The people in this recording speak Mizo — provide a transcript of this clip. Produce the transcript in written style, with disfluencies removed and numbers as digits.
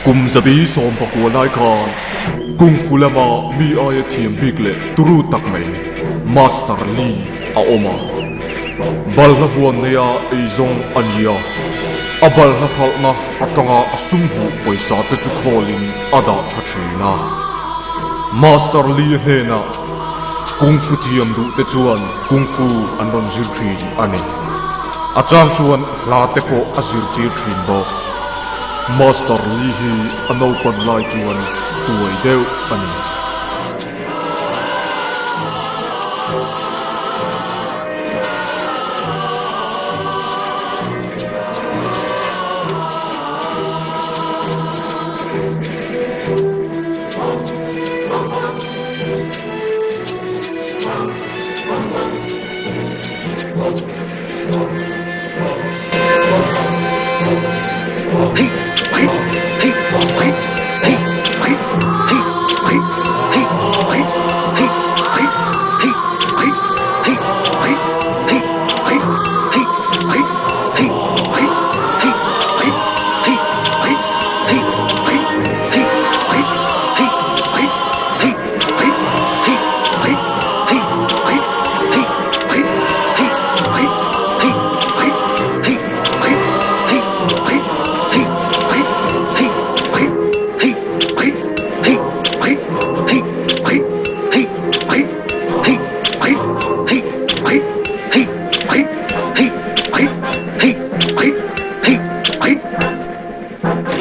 Kum zabi sawmpakua lai khan Kung Fu lama mi aia thiam bik leh turu tak mai Master Li a awm a. Balhla huan neia eizawng a ni a, a balhla hralhna atanga a sum hmuh pawisa te chu khawlin a dah tha thin a. Master Li hnenah Kung Fu thiam duh te chuan Kung Fu an rawn zir thin a ni. A chang chuan hla te pawh a zirtir thin bawk. Master Li hi a naupan lai chuan tuai deuh a ni.